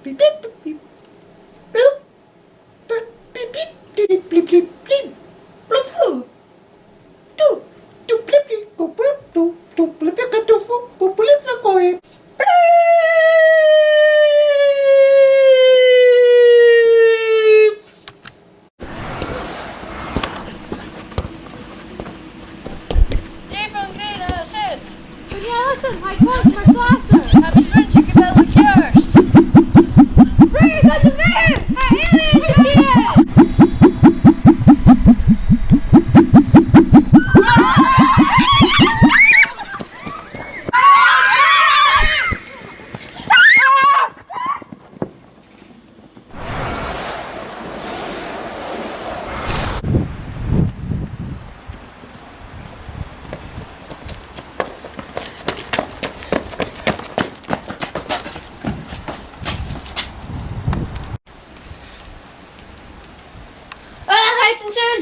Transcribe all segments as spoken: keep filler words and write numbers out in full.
Blip, blip, blip, blip. Bloop. Blip, blip, blip, blip, blip. Bloop, bloop. Doo, doo, blip, blip, go, bloop, doo, doo, blip, blip, go, doo, foo, go, blip, blip, go, eh. Bloop. Dè fon ghrèin a tha siud? Chan eil fhios agam, tha e a' còrdadh mar plaster. Tha mise a' smaoineachadh gu bheil e ceart. Ruith gu do bheul! Tha aliens a' tighinn! Ah, tha iad an sin!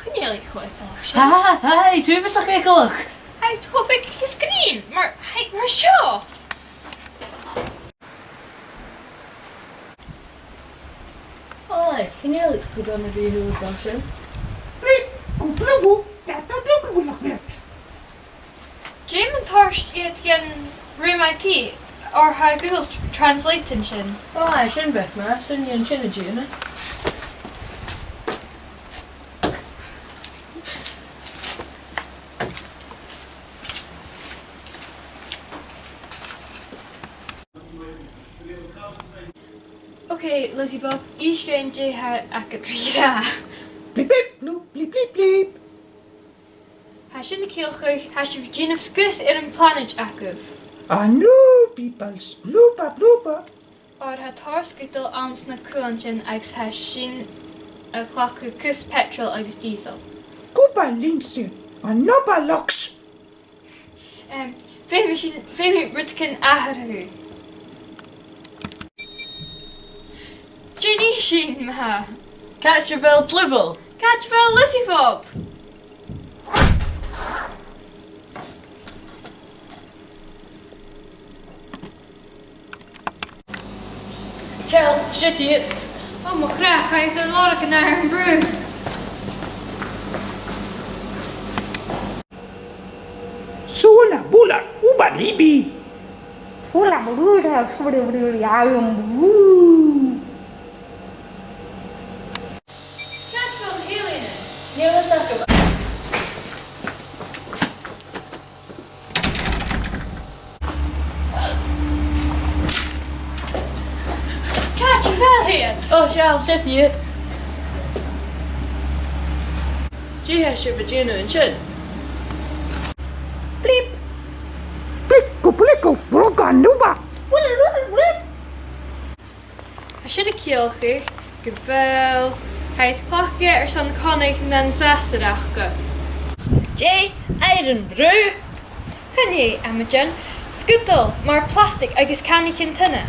Chan eil e cho eagalach sin. Ha, ha, ha, tha e uabhasach eagalach. Tha e cho beag is grinn, mar, tha e mar seo. Aidh, chan eil e cho dona ri a h-uile càil sin. Blip, go blip, go, da, da, da, go blip, blip. Dè mun toirt iad dhan room I T, oir tha Google Tr-, Translate an sin. Ò, aidh, sin beag math, sin, dèan sin a-nis. Ok, Lizzie Bob, innis dhuinn dè tha agad ri ràdh. Blip, blip, bloop, blip, blip, blip. Tha sin a' ciallachadh, tha sibh a' dèanamh sgrios air a' phlanaid agaibh. Anubibals, blooba, blooba. Oir tha tòrr sgudal anns na cuan sin agus tha sin a' cleachdadh cus petrol agus diesel. Cuba linsin, anubalox. Em, feumaidh sinn, feumaidh rudeigin atharrachadh. Dè nì sinn, ma-thà? Càit a bheil Plubal? Càit a bheil Lizzie Bob? Seall, siud iad. Ò, mo chreach, tha iad air lorg an Iron Brew. Sula bula uba libi. Sula bula, sula bula, Iron Brew. Càit a bheil Helen? Níl fhios agam. Càit a bheil iad? Ò, seall, siud iad. Dè tha sibh a' dèanamh an sin? Blip. Bliko, bliko, broka, nuba. Blip, blip, blip. Tha sin a' ciallachadh gu bheil, tha iad a' cleachdadh e airson connadh nan sasaireachd. Dè, Iron Brew? Chan e, a Mhadainn, sgudal mar plastic agus canaichean-tiona.